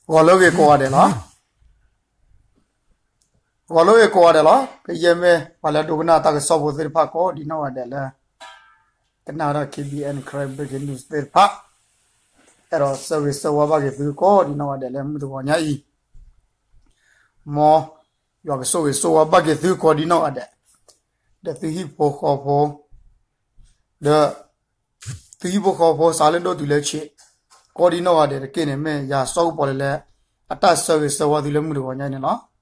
ဂီၤလၢအဂ့ၤကိးဂၤဒဲးလီၤ. ဂီၤလၢအဂ့ၤကိးဂၤဒဲးလီၤ. ကယဲၢ်မ့ၢ်ပှၤလၢအဒိကနၣ်တၢ်ကစီၣ်ဖိသ့ၣ်တဖၣ်ကိးဒ်နီၢ်ဂၤဒဲးလၢ ကနၣ်ဝဲဒၣ် K B N Karen Breaking News သ့ၣ်တဖၣ်, အဲၣ်ဒိးဆၢဂ့ၤဆၢဝါဘၣ်က့ၤသုကိးဒ်နီၢ်ဂၤဒဲးလၢမုၢ်တဂီၤညါအံၤ, မ်ယွၤကဆိၣ်ဂ့ၤဆိၣ်ဝါဘၣ်က့ၤသုကိးဒ်နီၢ်ဂၤဒဲး, ဒီးသုဟံၣ်ဖိဃီဖိ ဒီး သုဟံၣ်ဖိဃီဖိ စးလၢဒိၣ်တုၤလၢဆံး ကိးဒ်နီၢ်ဂၤဒဲးတက့ၢ်န့ၣ် မ့ၢ်ယၤစီၤကပီၤလဲၣ်လဲၣ် အတၢ်ဆၢဂ့ၤဆၢဝါသုလၢမုၢ်တဂီၤညါအံၤန့ၣ်လီၤ.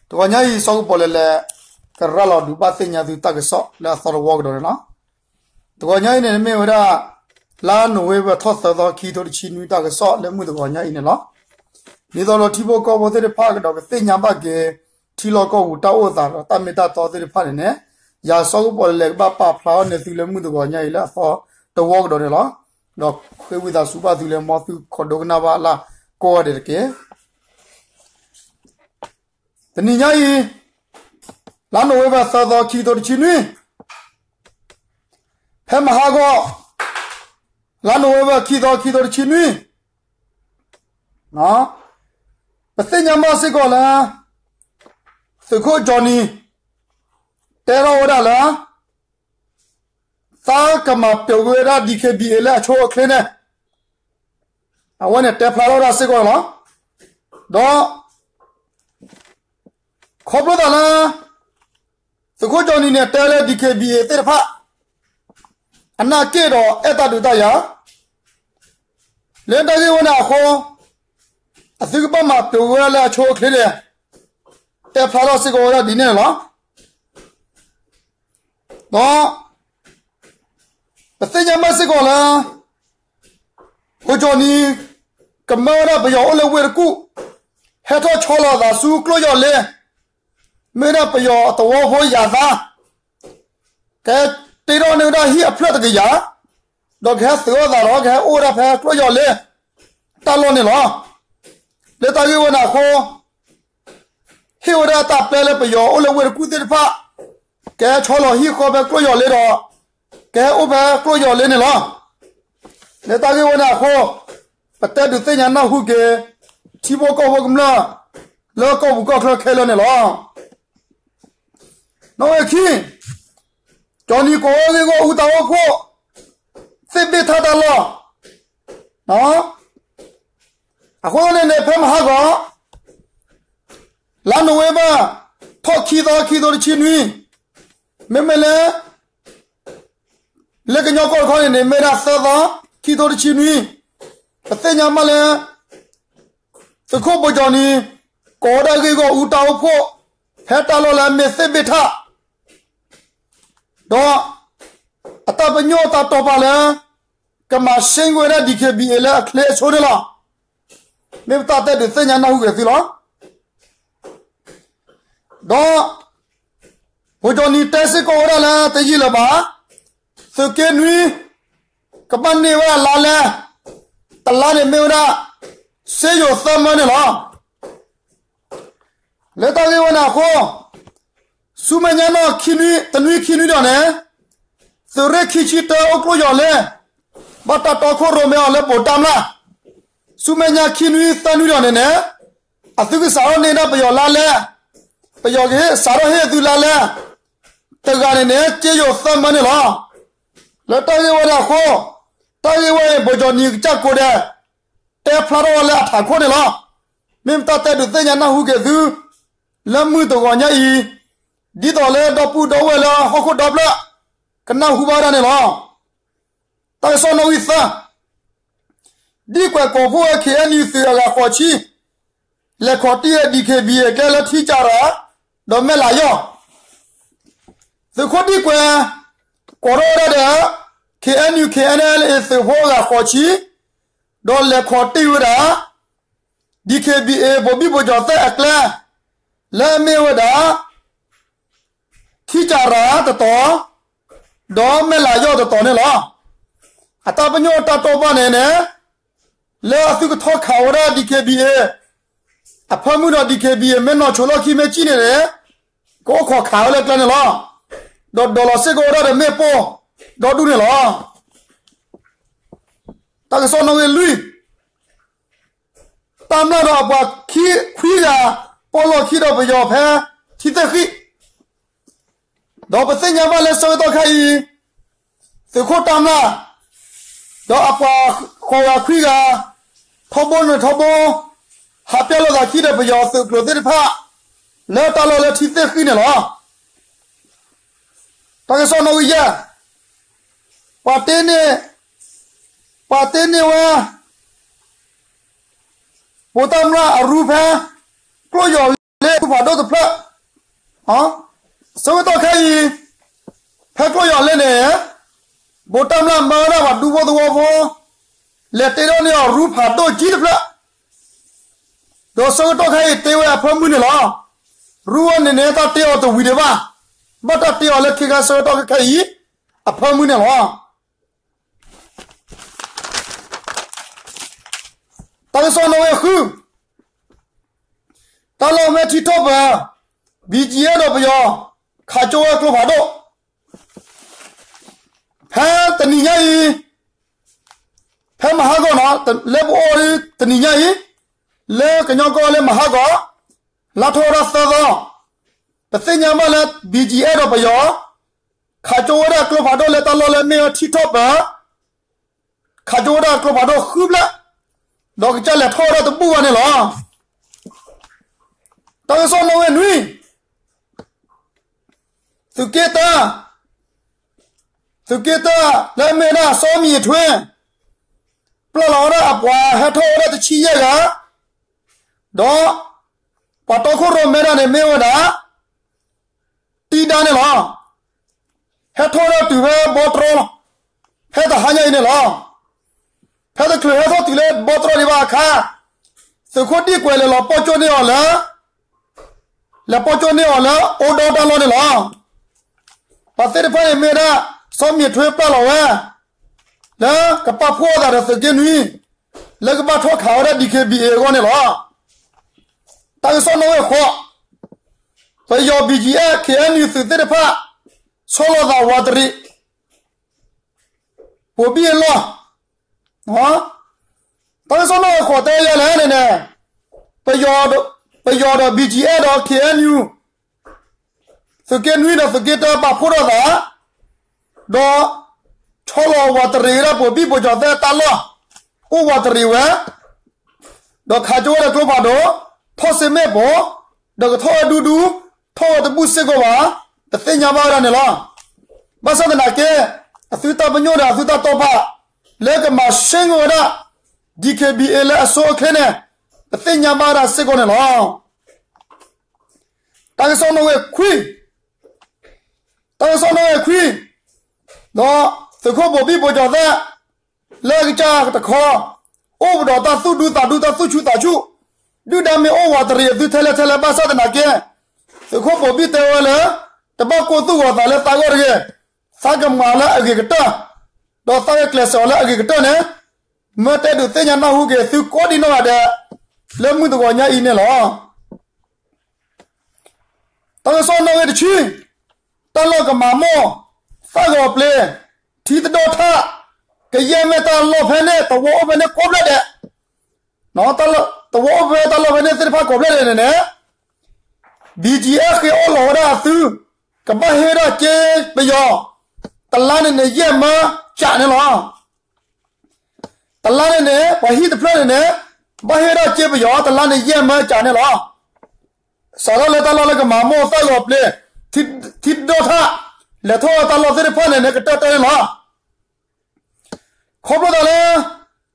တဂီၤညါအံၤ စီၤကပီၤလဲၣ်လဲၣ် ကရၤလီၤဒုးဘၣ်သ့ၣ်ညါသုတၢ်ကစီၣ်လၢအသီတဝီကဒီးန့ၣ်လီၤ. တဂီၤညါအံၤန့ၣ် မ့ၢ်ဝဲဒၣ် လါနိၣ်ဝ့ဘၢၣ်ထီၣ်သၢသီ ခံထိတဆံနွံ တၢ်ကစီၣ်လၢမုၢ်တဂီၤညါအံၤန့ၣ်လီၤ. ဒ်သိးဒီးထံဖိကီၢ်ဖိသ့ၣ်တဖၣ်ကဒီးကသ့ၣ်ညါဘၣ်က့ၤ ထံလီၢ်ကီၢ်ပူၤတၢ်အိၣ်သးဒီးတၢ်မ့ၢ်တၢ်တီသ့ၣ်တဖၣ်န့ၣ်န့ၣ်, ယၤစီၤကပီၤလဲၣ်လဲၣ်ကဘၣ်ပာ်ဖျါထီၣ်န့ၢ်သုလၢမုၢ်တဂီၤညါအံၤလၢအသီတဝီကဒီးန့ၣ်လီၤ. ဒီးဃ့ဝံသးစူၤဘၣ်သုလၢမ်သုခိးဒိကနၣ်ဘၣ်လၢကိးဂၤဒဲးတက့ၢ်. တနံၤညါအံၤ လါနိၣ်ဝ့ဘၢၣ်သၢသီ ခံထိတဆံနွံ, ဖဲမဟါဂီၤ လါနိၣ်ဝ့ဘၢၣ်ခံသီ ခံထိတဆံနွံ, ပသ့ၣ်ညါဘၣ်စ့ၢ်ကီးလၢ သုးခိၣ်ကၠီနံၤ တဲထီၣ်ဝဲဒၣ်လၢ သးကမၤပျိးကွံာ်ဝဲဒၣ် D K B A လၢအဆိအချ့န့ၣ်, အဝဲန့ၣ်တဲဖျါထီၣ်ဝဲဒၣ်စ့ၢ်ကီးန့ၣ်လီၤ. ဒီး ခီဖျိသးလၢ သုးခိၣ်ကၠီနံၤန့ၣ် တဲလၢ D K B A သ့ၣ်တဖၣ် အနၢ်က့ၣ်ဒီးအဲၣ်တၢ်ဒုးတၢ်ယၤ လၢတၢ်ဂ့ၢ်ဝဲန့ၣ်အဃိ အသုကဘၣ်မၤပျိးကွံာ်ဝဲဒၣ်လၢအဆိအချ့န့ၣ် တဲဖျါထီၣ်စ့ၢ်ကီးဝဲဒၣ်ဒ်န့ၣ်န့ၣ်လီၤ. ဒီး ပသ့ၣ်ညါဘၣ်စ့ၢ်ကီးလၢ ဖိကၠီနံၤ ကမၢဝဲဒၣ်ပယီၤအိၣ်လၢဝ့ၢ်တကူၣ်, ဟဲထီၣ်ဆီလီၤအသးဆူကျိယီၤလ့, မ့ၢ်ဝဲဒၣ်ပယီၤအသဝီဖိယၤသး, ကဟဲတ့ထီၣ်န့ၢ်ဝဲဒၣ်ဟံၣ်အဖျၢၣ်တကယၤ, ဒီးကဟဲသုးအီၣ်သးဒီး ကဟဲအိၣ်ဝဲဒၣ်ဖဲကျိယီၤလ့ တၢ်လီၢ်န့ၣ်လီၤ. လၢတၢ်ဂ့ၢ်ဝဲန့ၣ်အဃိ ဟ့ၣ်ဝဲဒၣ်တၢ်ပျဲလၢပယီၤအိၣ်လၢဝ့ၢ်တကူၣ်သ့ၣ်တဖၣ် ကဟဲဆီလီၤဟံၣ်ဃီဖဲကျိယီၤလ့ဒီး ကဟဲအိၣ်ဖဲကျိယီၤလ့န့ၣ်လီၤ. လၢတၢ်ဂ့ၢ်ဝဲန့ၣ်အဃိ ပတဲဒုးသ့ၣ်ညါနၢ်ဟူက့ၤ ထံဖိကီၢ်ဖိကမျၢၢ် လၢကီၢ်ပူၤကီၢ်ချၢခဲလၢာ်န့ၣ်လီၤ. နီၣ်ဂံၢ်ခံ, ကၠီနံၤကိးအီၣ်ဂ့ၢ်ဂီၢ်အူတၢ်အိၣ်ဖှိၣ် သ့ၣ်ဘ့ၣ်ထၣ်တၢ်လီၢ်, အဃိန့ၣ်န့ၣ် ဖဲမဟါဂီၤ လါနိၣ်ဝ့ဘၢၣ် ထီၣ်ခံသီ ခံထိတဆံနွံ, မ့မ့ၢ်လၢ လၢကညီကီၢ်တခီန့ၣ်န့ၣ် မ့ၢ်ဝဲဒၣ်သၢသီ ခံထိတဆံနွံ, ပသ့ၣ်ညါဘၣ်လၢ သုးခိၣ်ဘိၣ်ကၠီနံၤ ကိးဝဲဒၣ်ဂ့ၢ်ဂီၢ်အူတၢ်အိၣ်ဖှိၣ် ဖဲတၢ်လီၢ်လၢအမ့ၢ်သ့ၣ်ဘ့ၣ်ထၣ် ဒီး အတၢ်ပညိၣ်တၢ်တိာ်ပာ်လၢ ကမၤရှဲကွံာ်ဝဲဒၣ် D K B A လၢအချ့အဆိန့ၣ်လီၤ. မ့ၢ်ပတၢ်တဲဒုးသ့ၣ်ညါနၢ်ဟူက့ၤသုလီၤ. ဒီး ဘိၣ်ကၠီနံၤတဲစ့ၢ်ကီးဝဲဒၣ်လၢတယံာ်လၢၤဘၣ်, သုးက့နွံ ကဘၣ်န့ၢ်ဝဲဒၣ်လါလဲ, တလါန့ၣ်မ့ၢ်ဝဲဒၣ် စ့ယိၤသၢမၢန့ၣ်လီၤ. လၢတၢ်ဂ့ၢ်ဝဲန့ၣ်အဃိ ဆူမဲာ်ညါနီၢ်ခံနွံ တနွံခံနွံဒီးန့ၣ် သုးရ့ၣ်ခံဆံတၢအိၣ်ကျိၣ်ယီၤလ့, ဘၣ်တၢ်တီခိၣ်ရိၣ်မဲအီၤလၢဘိၣ်တၢ်မျၢ်, ဆူမဲာ်ညါခံနွံသၢနွံဒီးန့ၣ်န့ၣ် အသုကစးထီၣ်န့ၢ်ဒၣ်ပယီၤလါလဲ, ပယီၤကဟ့ၣ်စးထီၣ်ဟ့ၣ်သုလါလဲ, တဂၤန့ၣ်န့ၣ် စ့ယိၤသၢမၢန့ၣ်လီၤ. လၢတၢ်ဂ့ၢ်ဝဲန့ၣ်အဃိ တၢ်ဂ့ၢ်ဝဲအံၤ ဘိၣ်ကၠီနံၤကစၢ်ကိးဒဲး တဲဖျါထီၣ်ဝဲလၢအထးခိၣ်န့ၣ်လီၤ. မ့ၢ်ပတၢ်တဲဒုးသ့ၣ်ညါနၢ်ဟူက့ၤသု လၢမုၢ်တဂီၤညါအံၤ, ဒ်သိးလၢဒီပုၢ်ဒီဝဲၢ်လၢဟီၣ်ခိၣ်ဒီဖျၢၣ် ကနၢ်ဟူဘၣ်ဝဲဒၣ်န့ၣ်လီၤ. တၢ်ကစီၣ်နီၣ်ဂံၢ်သၢ, ဒံၣ်ကွဲးကိးဖှိၣ်ဝဲ K N U သုးအဂၤဃိးဆံ လဲၤခိးတံၢ်ဝဲ D K B A အကျဲလၢထံကၠၤရၤ ဒီးမဲၢ်လးယီၢ်, သုးခိၣ်ဒံၣ်ကွဲး ကိးထီၣ်ဝဲဒၣ်ဒီး K N U K N L A သုးဖိအဂၤဃိးဆံ ဒီးလဲၤခိးတံၢ်ဝဲဒၣ် D K B A ဘိၣ်ဘံၣ်ဘိၣ်ကၠီၤသဲၣ်အကျဲ လၢအမ့ၢ်ဝဲဒၣ် ထံကၠၤရၤတတီၤ ဒီးမဲၢ်လးယီၢ်တတီၤန့ၣ်လီၤ. အတၢ်ပညိၣ်တၢ်တိာ်ပာ်န့ၣ်န့ၣ် လၢအသုကထီၣ်ခးဝဲဒၣ် D K B A အဖၢမုၢ်ဒီး D K B A မ့ၢ်နီၢ်ဆိလီၢ်ခံမ့ၢ်ကံၣ်န့ၣ်န့ၣ် ကအိၣ်ခိးခးဝဲလၢကျဲန့ၣ်လီၤ. ဒီးဒိးလီၤစ့ၢ်ကီးဝဲဒၣ်ဒီးမ့ၣ်ပိၢ်ဒီဒူၣ်န့ၣ်လီၤ. တၢ်ကစီၣ်နီၣ်ဂံၢ်လွံၢ်, တၢ်မျၢ်ဒီးအပှၤခံခွံဂၤ ပိာ်လီၢ်ခံဒီးပယီၤဖဲထံသ့ၣ်ဃံၣ်, ဒီးပသ့ၣ်ညါဘၣ်လၢဆၢကတီၢ်ခဲအံၤ သုးခိၣ်တၢ်မျၢ် ဒီးအပှၤဃိးဂၤခွံဂၤ ထီဘိန့ၣ်ထီဘိ ဟးပျဲလိာ်သးခံဒီးပယီၤသုးကျိၤသ့ၣ်တဖၣ် လၢတၢ်လီၢ်လၢထံသ့ၣ်ဃံၣ်န့ၣ်လီၤ. တၢ်ကစီၣ်နီၣ်ဂံၢ်ယဲၢ်, ပှၤတ့န့ၢ်, ပှၤတ့န့ၢ်ဝဲ ဗိုလ်တၢ်မျၢ်အရူဖဲ ကျိယီၤလ့ဖးဒိၣ်တဖျၢၣ်, ဆၢကတီၢ်ခဲအံၤ ဖဲကျိယီၤလ့န့ၣ် ဗိုလ်တၢ်မျၢ်မၢဝဲဒၣ်ပှၤဒူဖိသဝီဖိ လဲၤတ့ထီၣ်န့ၢ်အီၤရူဖးဒိၣ်ကံတဖျၢၣ်, ဒီးဆၢကတီၢ်ခဲအံၤတ့ဝဲအဖၢမုၢ်န့ၣ်လီၤ. ရူဝဲန့ၣ်န့ၣ် တၢ်တ့အီၤတဝံၤဒံးဘၣ်, ဘၣ်တၢ်တ့အီၤလၢခံခါဆၢကတီၢ်ခဲအံၤ အဖၢမုၢ်န့ၣ်လီၤ. တၢ်ကစီၣ်နီၣ်ဂံၢ်ဃု, တၢ်လီၢ်မ့ၢ်ထံထီၣ်ပၢၤ ဘံၣ်ကၠံၣ်အဲၣ် ဒီးပယီၤ ခးကၠိဝဲကျိဖးဒိၣ်, ဖဲတနံၤညါအံၤ, ဖဲမဟါဂီၤနီၤ လၢပအိၣ်တနံၤညါအံၤ, လၢကညီကီၢ်လၢမဟါဂီၤ, လါထီၣ်ဝဲဒၣ်သၢသီ, ပသ့ၣ်ညါဘၣ်လၢ ဘံၣ်ကၠံၣ်အဲၣ် ဒီးပယီၤ ခးကၠိဝဲဒၣ်ကျိဖးဒိၣ်လၢတၢ်လီၢ်လၢမ့ၢ်ဝဲထံထီၣ်ပၢၤ ခးကၠိဝဲဒၣ်ကျိဖးဒိၣ်ဃုဖျၢၣ်, ဒီးကစၢ်လဲၤထီၣ်ဝဲဒၣ်တဘူၣ်ဘၣ်န့ၣ်လီၤ. တၢ်ကစီၣ်နီၣ်ဂံၢ်နွံ, သုးက့တၢ, သုးက့တၢ လၢမ့ၢ်ဝဲဒၣ်စီၤမံၤထွ့ ပျၢ်လီၤဝဲဒၣ်အပှၤဟဲထီၣ်ဝဲဒၣ်တဆံယဲၢ်ဂၤ, ဒီးပှၤတီခိၣ်ရိၣ်မဲဒၣ်န့ၣ်မ့ၢ်ဝဲဒၣ် တံဒါန့ၣ်လီၤ. ဟဲထီၣ်ဝဲဒၣ်တုၤဖဲဘီတြီလီၤ, ဖဲတဟါညါအံၤန့ၣ်လီၤ. ဖဲတချုးဟဲထီၣ်တုၤလၢဘီတြီဒံးဘၣ်အခါ, သုးခိၣ်ဒံၣ်ကွဲးလဲၤလီၤပီၢ်ကၠိန့ၢ်အီၤလၢ လဲၤပီၢ်ကၠိန့ၢ်အီၤလၢအိၣ်ဒီတၢ်လီၢ်န့ၣ်လီၤ. ပှၤသ့ၣ်တဖၣ်န့ၣ်မ့ၢ်ဝဲဒၣ် စီၤမံၤထွ့ပျၢ်လီၤဝဲ လၢကပာ်ဖှိၣ်အသးဒီးသုးက့နွံ လၢကဘၣ်ထီၣ်ခးဝဲဒၣ် DKBA အဂီၢ်န့ၣ်လီၤ. တၢ်ကစီၣ်နီၣ်ဂံၢ်ဃိး, ပယီၤ ဘံၣ်ကၠံၣ်အဲၣ် ခ့ၣ်အဲၣ်ယူၣ် သုးသ့ၣ်တဖၣ် ဆီလီၤသးဝးတရံး ပိာ်ဘံၣ်အလီၢ်, တၢ်ကစီၣ်နီၣ်ဂံၢ်ဃိးတဲယဲလဲၣ်န့ၣ်န့ၣ်, ပယီၤဒီး ဘံၣ်ကၠံၣ်အဲၣ် ဒီး ခ့ၣ်အဲၣ်ယူၣ် သုးက့နွံဒီးသုးက့တၢပာ်ဖှိၣ်ထီၣ်သး, ဒီး ဆီလီၤဝးတရံးဝဲဒၣ်ပိာ်ဘံၣ်ပိာ်ကၠီၤသဲတၢ်လီၢ်, အိၣ်ဝးတရံးဝဲ ဒီးခးကၠိဝဲဒီးကျိဖးဒိၣ်, ထီၣ်စ့မ့ၣ်ပိာ်, ဒီးကထီၣ်ဝဲဒူဒူ, ထီၣ်ဝဲတဘူၣ်စ့ၢ်ကီးဘၣ်, ပသ့ၣ်ညါဘၣ်ဝဲဒၣ်န့ၣ်လီၤ. ဘၣ်ဆၣ်သနာ်က့, အသုတၢ်ပညိၣ်ဒီးအသုတၢ်တိာ်ပာ် လၢကမၤဆ့ၣ်နီၤဝဲဒၣ် DKBA လၢအဆိအချ့န့ၣ်, ပသ့ၣ်ညါဘၣ်ဝဲဒၣ်စ့ၢ်ကီးန့ၣ်လီၤ. တၢ်ကစီၣ်နီၣ်ဂံၢ်ခွံ, တၢ်ကစီၣ်နီၣ်ဂံၢ်ခွံ, ဒီးသုးခိၣ်ပိာ်ဘံၣ်ပိာ်ကၠီၤသဲ လၢအကစၢ်တခီ, အိၣ်ပဒီးတၢ်သူၣ်ဒူသးဒူတၢ်သူၣ်ဆူၣ်သးဆူၣ်, ဒုၣ်ဒါမ့ၢ်အိၣ်ဝးတရံးအသုထဲလဲၣ်ထဲလဲၣ်ဘၣ်ဆၣ်သနာ်က့, သုးခိၣ်ပိာ်ဘံၣ်တဲဝဲလၢ တဘၣ်ကိၢ်သူၣ်ဂီၤသးလၢသးဂီၢ်တဂ့ၤ, သးကမၤလၢအဂ့ၤကတၢၢ်, ဒီးသးကကျဲးစၢးအီၤလၢအဂ့ၤကတၢၢ်န့ၣ်, မၢတဲဒုးသ့ၣ်ညါနၢ်ဟူက့ၤသုကိးဒံနီၢ်ဂၤဒဲး လၢမုၢ်တဂီၤညါအံၤန့ၣ်လီၤ. တၢ်ကစီၣ်နီၣ်ဂံၢ်တဆံ, တၢ်လီၢ်ကမၤမိၢ်, သၣ်ဂီၤပျ့ၤ, ထံသဒိၣ်ထၣ်, ကယဲၢ်မ့ၢ်တၢ်လီၢ်ဖဲန့ၣ် သဝီအိၣ်ဖဲန့ၣ်ကိးဖျၢၣ်ဒဲး, သဝီအိၣ်ဖဲတၢ်လီၢ်ဖဲန့ၣ်သ့ၣ်တဖၣ်ကိးဖျၢၣ်ဒဲးန့ၣ်န့ၣ်, BGF ဃ့အီၣ်လီၤဝဲဒၣ်အသု, ကဘၣ်ဟ့ၣ်ဝဲဒၣ်က့ပယီၤ, တလါန့ၣ်န့ၣ် ယဲၢ်မၢကးန့ၣ်လီၤ. တလါန့ၣ်န့ၣ် ပှၤဟံၣ်တဖျၢၣ်န့ၣ်န့ၣ်, ဘၣ်ဟ့ၣ်ဝဲဒၣ်က့ပယီၤ တလါန့ၣ် ယဲၢ်မၢကးန့ၣ်လီၤ. စးထီၣ်လၢတၢ်လီၢ်လၢကမၤမိၢ်သၣ်ဂီၤပျ့ၤ, ထံသဒိၣ်ထၣ်, လဲၤထီၣ်တၢ်လီၢ်သ့ၣ်တဖၣ်န့ၣ်န့ၣ် ကတၢၢ်တၢၢ်န့ၣ်လီၤ. ခီဖျိသးလၢ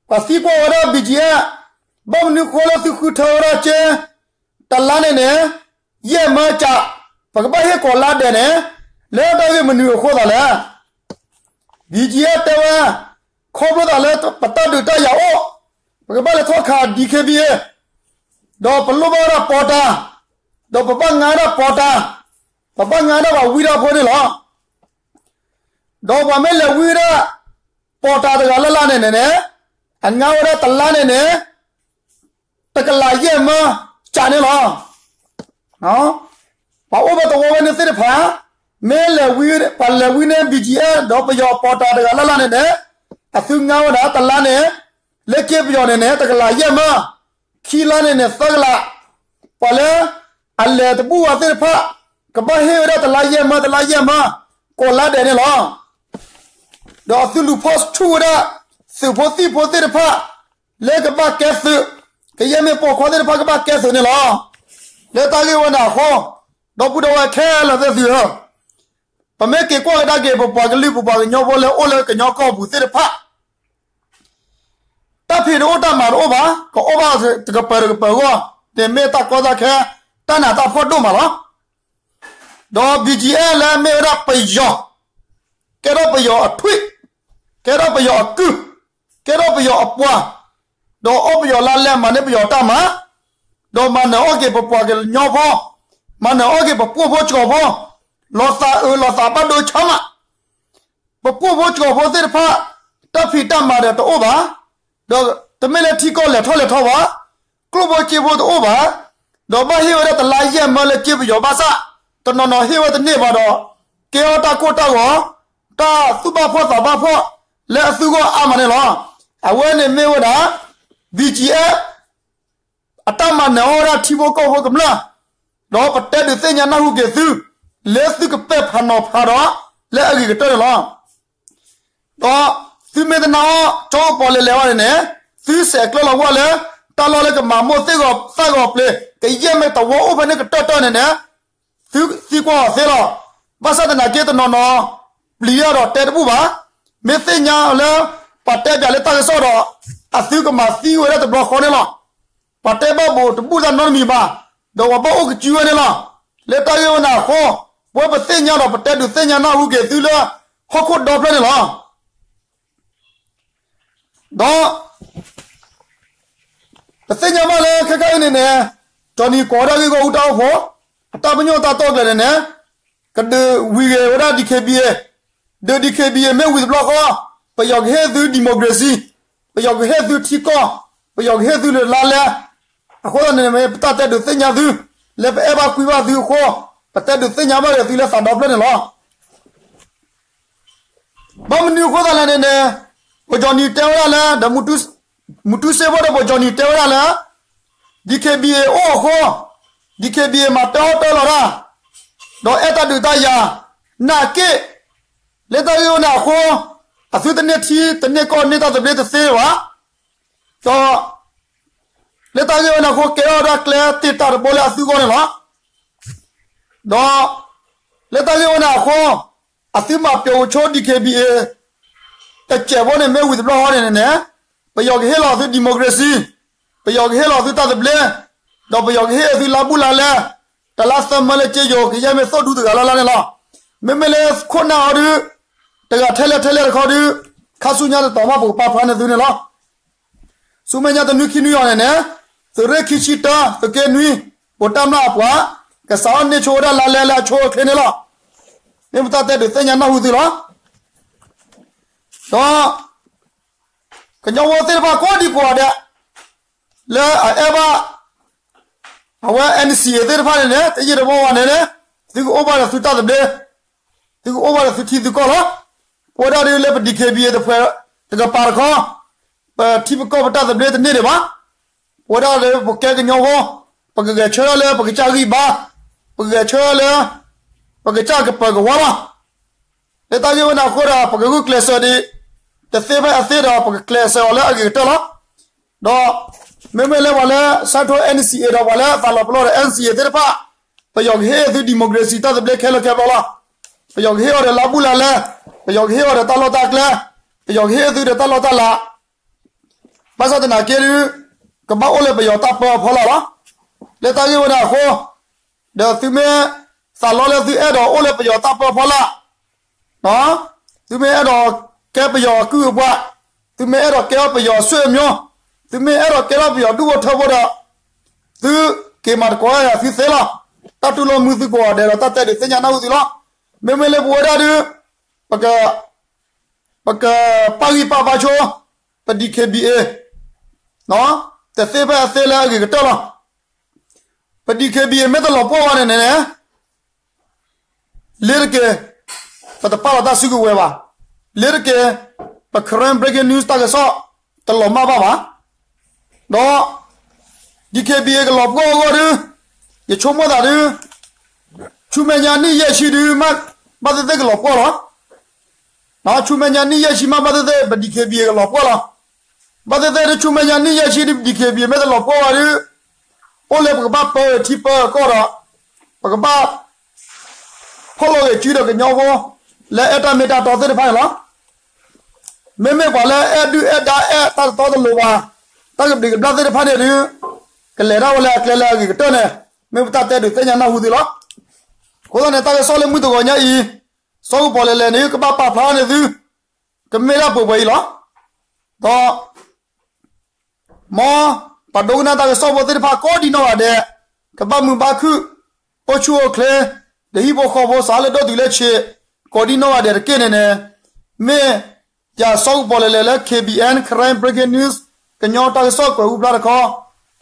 ပှၤသံကွၢ်ဝဲဒၣ် BGF, ဘၣ်မနုၤဃိလၢသုဃုထၢဝဲဒၣ်က့, တလါန့ၣ်န့ၣ်, ယဲၢ်မၢကး, ပကဘၣ်ဟ့ၣ်ကိးလါဒဲးန့ၣ်, လၢတၢ်ဂ့ၢ်မနုၤအဃိသးလဲၣ်. BGF တဲဝဲ, ခီဖျိသးလၢပတၢ်ဒုးတၢ်ယၤအိၣ်, ပကဘၣ်လဲၤထီၣ်ခး DKBA, ဒီးပလိၣ်ဘၣ်ဝဲဒၣ်ပီတၢ်, ဒီးပဘၣ်ငါဝဲဒၣ်ပီတၢ်, ပဘၣ်ငါဝဲဒၣ်ပှၤဝံတၢ်ဖိန့ၣ်လီၤ. ဒီးပှၤမ့ၢ်လဲၤဝံဝဲဒၣ် ပီတၢ်တဂၤလၢ်လၢ်န့ၣ်န့ၣ်န့ၣ်, အငါဝဲဒၣ်တလါန့ၣ်န့ၣ်, တကလးယဲၢ်မၢကးန့ၣ်လီၤ. ပှၤအိၣ်ဖဲသဝီဝဲန့ၣ်သ့ၣ်တဖၣ်, မ့ၢ်လဲၤဝံ, ပှၤလဲၤဝံန့ၢ် BGF ဒီးပယီၤပီတၢ်တဂၤလၢ်လၢ်န့ၣ်န့ၣ်, အသုငါဝဲဒၣ်တလါန့ၣ်, လၢက့ပယီၤန့ၣ်န့ၣ် တကလးယဲၢ်မၢ ခံလါန့ၣ်န့ၣ် သၢကလး, ပှၤလၢအလဲၤတဘူၣ်ဝဲသ့ၣ်တဖၣ် ကဘၣ်ဟ့ၣ်ဝဲဒၣ်တလါယဲၢ်မၢ တလါယဲၢ်မၢ ကိးလါဒဲးန့ၣ်လီၤ. ဒီးအသုးလူၤဖီၣ်ဆူၣ်ဝဲဒၣ် သုးဖိသံၣ်ဖိသ့ၣ်တဖၣ် လၢကဘၣ်ကဲသုး, ကယဲၢ်မ့ၢ်ပိာ်ခွါသ့ၣ်တဖၣ်ကဘၣ်ကဲသုးန့ၣ်လီၤ. လၢတၢ်ဂ့ၢ်ဝဲန့ၣ်အဃိ ဒီပုၢ်ဒီဝဲၢ်ခဲလၢာ်သ့ၣ်သုဧၢ, ပမ့ၢ်က့ၤကွၢ်ကဒါက့ၤ ပပှၤကလုာ် ပပှၤကညီဖိလၢအိၣ်လၢကညီကီၢ်ပူၤသ့ၣ်တဖၣ် တၢ်ဖံးတအိၣ်တၢ်မၤတအိၣ်ဘၣ်, ကအိၣ်ဘၣ်တကပၤတကပၤအဂီၢ်, န့ၣ်မ့ၢ်တၢ်ကီတၢ်ခဲ, တၢ်နးတၢ်ဖှီၣ်ဒိၣ်မးလီၤ. ဒီး ဘီၣ်ကၠံၣ်အဲၣ် လၢမ့ၢ်ဝဲဒၣ်ပယီၤ, ကဲထီၣ်ပယီၤအထွံၣ်, ကဲထီၣ်ပယီၤအကုၢ်, ကဲထီၣ်ပယီၤအပှၤ, ဒီးအီၣ်ပယီၤလါလဲ မၤန့ၢ်ပယီၤတၢ်မၤ, ဒီးမၤနၢၤအီၣ်က့ၤပပှၤကညီဖိ, မၤနၢၤအီၣ်က့ၤပပိာ်ဖိစှီၤဖိ, လီၤသးအုးလီၤသးဘၣ်ဒိဆါမး ပပိာ်ဖိစှီၤဖိသ့ၣ်တဖၣ် တၢ်ဖံးတၢ်မၤဒီးတအိၣ်ဘၣ်, ဒီးတမ့ၢ်လၢထံကီၢ်လဲၤထီၣ်လဲၤထီဘၣ်, ကျိၣ်ဖိစ့ဖိတအိၣ်ဘၣ်, ဒီးဘၣ်ဟ့ၣ်ဝဲဒၣ်တလါယဲၢ်မၢလၢစ့ပယီၤဘၣ်ဆၣ်, တနီၤနီၤဟ့ၣ်ဝဲတန့ၢ်ဘၣ်ဒီး ကဲအီၣ်တၢ်ကိၢ်တၢ်ဂီၤ, တၢ်သူၣ်ဘၣ်ဖှီၣ်သးဘၣ်ဖှီၣ်လၢအသုဂီၢ်အါမးန့ၣ်လီၤ. အဝဲန့ၣ်မ့ၢ်ဝဲဒၣ် ဘီၣ်ကၠံၣ်အဲၣ် အတၢ်မၤနၢၤအီၣ်ဝဲဒၣ်ထံဖိကီၢ်ဖိကမျၢၢ်, ဒီးပတဲဒုးသ့ၣ်ညါနၢ်ဟူက့ၤသု, လၢသုကပဲာ်ဖးနီၤဖးဒီး လၢအဂ့ၤကတၢၢ်န့ၣ်လီၤ. ဒီးသုမ့ၢ်တနာ်အီၤ ကၠီအိၣ်ပီၤလဲၤလဲၤဝဲန့ၣ်န့ၣ်, သုဆဲးကျၢလီၤဝဲလၢ တၢ်လီၢ်လၢကမၤမိၢ်သ့ၣ်ဂီၤသၣ်ဂီၤပျ့ၤ ကယဲၢ်မ့ၢ်တဝီအိၣ်ဖဲန့ၣ်ကတၢၢ်တၢၢ်န့ၣ်န့ၣ်, သုသံကွၢ်အီၤသ့လီၤ. ဘၣ်ဆၣ်သနာ်က့တနီၤနီၤ ပျံၤတၢ်ဒီးတဲတဘူၣ်ဘၣ်. မ့ၢ်သ့ၣ်ညါလၢ ပှၤတဲပၠးလၢတၢ်ကစီၣ်ဒီး အသုကမၤသံဝဲဒၣ်တဘျီဃီန့ၣ်လီၤ. ပှၤတဲဘၣ်ဘိးတဘူၣ်တၢ်နီတမံၤဘၣ်, ဒီးပှၤဘၣ်အိၣ်ကစုဝဲန့ၣ်လီၤ. လၢတၢ်ဂ့ၢ်ဝဲန့ၣ်အဃိ, ပဝဲပသ့ၣ်ညါဒီးပတဲဒုးသ့ၣ်ညါနၢ်ဟူက့ၤသုလၢ ဟီၣ်ခိၣ်ဒီဖျၢၣ်န့ၣ်လီၤ. ဒီး ပသ့ၣ်ညါဘၣ်လၢခဲခါအံၤန့ၣ်န့ၣ်, ကၠီနံၤကိးဝဲဒၣ်ဂ့ၢ်ဂီၢ်အူတၢ်အိၣ်ဖှိၣ်, အတၢ်ပညိၣ်တၢ်တီၢ်ကျဲၤန့ၣ်န့ၣ်, ကဒုးဝံၤဂ့ၤဝဲဒၣ် ဒီး ဒီး DKBA မ့ၢ်ဝံၤတဘျီဃီ, ပယီၤကဟ့ၣ်သု democracy, ပယီၤကဟ့ၣ်သုထံကီၢ်, ပယီၤကဟ့ၣ်သုလၢလါလဲ, အဃိသတးန့ၣ် မ့ၢ်ပတၢ်တဲဒုးသ့ၣ်ညါသု, လၢပအဲၣ်ဘၣ်ကွံဘၣ်သုအဃိ, ပတဲဒုးသ့ၣ်ညါဘၣ်ဒီးသုလၢသးဒီဖျၢၣ်န့ၣ်လီၤ. ဘၣ်မနုၤအဃိသတးလဲၣ်န့ၣ်န့ၣ်, ပကၠီနံၤတဲဝဲဒၣ်လၢ ဒီး မူတူစ့ဖိဒီးပကၠီနံၤတဲဝဲဒၣ်လၢ DKBA အိၣ်အဃိ, DKBA မၤတၢ်အီၣ်တၢ်လီၤတၢ်, ဒီးအဲၣ်တၢ်ဒုးတၢ်ယၤ, နာ်က့ၢ်, လၢတၢ်ဂ့ၢ်ဝဲန့ၣ်အဃိ, အသုတန့ၢ်ထံတန့ၢ်ကီၢ်န့ၢ်တၢ်သဘျ့တသ့ဘၣ်, ဒီး လၢတၢ်ဂ့ၢ်ဝဲန့ၣ်အဃိ ကဲထီၣ်ဝဲဒၣ်ကျဲတ့ၢ်တၢ်တဘိလၢအသုဂီၢ်န့ၣ်လီၤ. ဒီး လၢတၢ်ဂ့ၢ်ဝဲန့ၣ်အဃိ, အသုမၤပျီၤအိၣ်ဆိ DKBA တစဲးဖိန့ၣ် မ့ၢ်ဝံၤတဘျီဃီန့ၣ်န့ၣ်န့ၣ်, ပယီၤကဟ့ၣ်လီၤသု democracy, ပယီၤကဟ့ၣ်လီၤသုတၢ်သဘျ့, ဒီးပယီၤကဟ့ၣ်သုလါဘူးလါလဲ, တလါသၢမၢလၢက့ယိၤ ကယဲၢ်မ့ၢ်သိၣ်ဒူတဂၤလၢ်လၢ်န့ၣ်လီၤ. မ့မ့ၢ်လၢခိၣ်နၢ်အီၤဒုး, တဂၤထဲလဲၣ်ထဲလဲၣ်တခီဒုး, ခါဆူညါတတီၤမး ပကပာ်ဖျါန့ၢ်သုန့ၣ်လီၤ. ဆူမဲာ်ညါတနွံခံနွံအံၤန့ၣ်န့ၣ်, သုးရ့ၣ်ခံဆံတၢ သုးက့နွံ, ပတၢ်မျၢ်အပှၤ, ကစးထီၣ်န့ၢ်ဆိဝဲဒၣ်လါလဲလၢအဆိအချ့န့ၣ်လီၤ. မ့ၢ်ပတၢ်တဲဒုးသ့ၣ်ညါနၢ်ဟူသုလီၤ. ဒီး ကညီဖိသ့ၣ်တဖၣ်ကိးဒံကိးဂၤဒဲး, လၢအအဲၣ်ဘၣ် အဝဲ NCA သ့ၣ်တဖၣ်န့ၣ်န့ၣ် တယံာ်တမီၢ်ဘၣ်န့ၣ်န့ၣ်, သုကအိၣ်ဘၣ်ဒီးသုတၢ်သဘျ့, သုကအိၣ်ဘၣ်ဒီးသုထံသုကီၢ်လီၤ. ပဝဲဒၣ်ဒ်လၢပ DKBA တဖု တကပၤတခီ, ပထံပကီၢ်ပတၢ်သဘျ့တန့ၢ်ဒံးဘၣ်. ပဝဲဒၣ်လၢပကဲကညီဖိ, ပကဂဲၤဆၢထၢၣ်လၢပကစၢ်ဂံၢ်ဘါ, ပကဂဲၤဆၢထၢၣ်လၢ ပကစၢ်ကပၢၤကဝါလီၤ. လၢတၢ်ဂ့ၢ်ဝဲန့ၣ်အဃိဒီး ပကဂုာ်ကျဲးစၢးဒံး, တသ့ဖဲအသ့ဒီး ပကကျဲးစၢးအီၤလၢအဂ့ၤကတၢၢ်လီၤ. ဒီး မ့မ့ၢ်လၢပှၤလၢဆဲးထိ NCA ဒီးပှၤလၢသးလီၤပလိာ်ဒီး NCA သ့ၣ်တဖၣ်, ပယီၤကဟ့ၣ်သု democracy တၢ်သဘျ့ခဲလၢာ်ခဲဆ့လီၤ. ပယီၤကဟ့ၣ်အီၤဒီးလါဘူးလါလဲ, ပယီၤကဟ့ၣ်အီၤဒီးတၢ်လီၢ်တၢ်ကျဲ, ပယီၤကဟ့ၣ်သုဒီးတၢ်လီၢ်တၢ်လၤ, ဘၣ်ဆၣ်သနာ်က့ဒုး, ကဘၣ်အိၣ်လၢပယီၤတၢ်ပၢအဖီလာ်လီၤ. လၢတၢ်ဂ့ၢ်ဝဲန့ၣ်အဃိ, ဒီးသုမ့ၢ်သးလီလၢသုအဲၣ်ဒိးအိၣ်လၢပယီၤတၢ်ပၢအဖီလာ်, သုမ့ၢ်အဲၣ်ဒိးကဲပယီၤအကုၢ်အပှၤ, သုမ့ၢ်အဲၣ်ဒိးကဲထီၣ်ပယီၤအဆွေမျိုး, သုမ့ၢ်အဲၣ်ဒိးကဲထီၣ်ပယီၤဒူၣ်ဖိထၢဖိဒီး, သုက့ၤမၤသကိးယၤသုသ့လီၤ. တၢ်တူၢ်လိာ်မုာ်သုကိးဂၤဒဲးဒီး တၢ်တဲဒုးသ့ၣ်ညါနၢ်ဟူသုလီၤ. မ့မ့ၢ်လၢပဝဲဒၣ်ဒုး, ပက ပကပာ်ဂံၢ်ပာ်ဘါဆိ, ပ DKBA တသ့ဖဲအသ့လၢအဂ့ၤကတၢၢ်လီၤ. ပ DKBA မ့ၢ်တလီၤပှီၢ်ဘၣ်န့ၣ်န့ၣ်, လ့ၤတက့ၢ်, ပတပာ်လီၤတၢ်စုကဝဲၤဘၣ်. လ့ၤတက့ၢ်, ပ Karen Breaking News တၢ်ကစီၣ် တလီၤမၢ်ဘၣ်ဘၣ်. ဒီး DKBA ကလီၤပှီၢ်အဂီၢ်ဒုး, ယဆိကမိၣ်သးဒုး, ဆူမဲာ်ညါနံၣ်ယဲၢ်ဆံဒုး, ဘၣ်သ့ၣ်သ့ၣ်ကလီၤပှီၢ်လီၤ. ဆူမဲာ်ညါနံၣ်ယဲၢ်ဆံမး ဘၣ်သ့ၣ်သ့ၣ် ပ DKBA ကလီၤပှီၢ်လီၤ. ဘၣ်သ့ၣ်သ့ၣ်ဒုး ဆူမဲာ်ညါနံၣ်ယဲၢ်ဆံဒုး ပ DKBA မ့ၢ်တလီၤပှီၢ်ဘၣ်ဒုး, အိၣ်လၢပကဘၣ်ပၢထံပၢကီၢ်ဒီး, ပကဘၣ် ဖီၣ်လိာ်ဂ့ၤစုဒီးကညီဖိ လၢအဲၣ်တၢ်မ့ၢ်တၢ်တီသ့ၣ်တဖၣ်န့ၣ်လီၤ. မ့မ့ၢ်ပှၤလၢအဲၣ်ဒုၣ်အဲၣ်ဒါ အဲၣ်တၢ်တတီတလိၤဘၣ်, တၢ်ကဘျံးကဘျၣ်သ့ၣ်တဖၣ်န့ၣ်ဒုး, ကလဲၤတၢ်ဝဲလၢအကျဲလၢအဂ့ၤကတၢၢ်န့ၣ်, မ့ၢ်ပတၢ်တဲဒုးသ့ၣ်ညါနၢ်ဟူသုလီၤ. အဃိသတးန့ၣ် တၢ်ကစီၣ်လၢမုၢ်တဂီၤညါအံၤ, စီၤကပီၤလဲၤလဲၤန့ၣ် ကဘၣ်ပာ်ဖျါန့ၢ်သု, ကမ့ၢ်ဒၣ်ပှဲၤပှဲၤအံၤလီၤ. ဒီး မ်ပှၤဒိကနၣ်တၢ်ကစီၣ်ဖိသ့ၣ်တဖၣ်ကိးဒံနီၢ်ဂၤဒဲး, ကဘၣ်မုာ်ဘၣ်ခုၣ်, အိၣ်ဆူၣ်အိၣ်ချ့, ဒီးဟံၣ်ဖိဃီဖိ စးလၢဒိၣ်တုၤလၢဆံး, ကိးဒံနီၢ်ဂၤဒဲးတက့ၢ်န့ၣ်န့ၣ်, မ့ၢ်ယၤစီၤကပီၤလဲၤလဲၤလၢ KBN Karen Breaking News ကညီတၢ်ကစီၣ်ကွဲးဟူဖျါတခီ,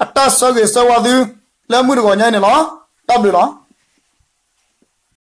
အတၢ်ဆၢဂ့ၤဆၢဝါသု လၢမုၢ်တဂီၤညါအံၤန့ၣ်လီၤ. တၢ်ဘျုးလီၤ.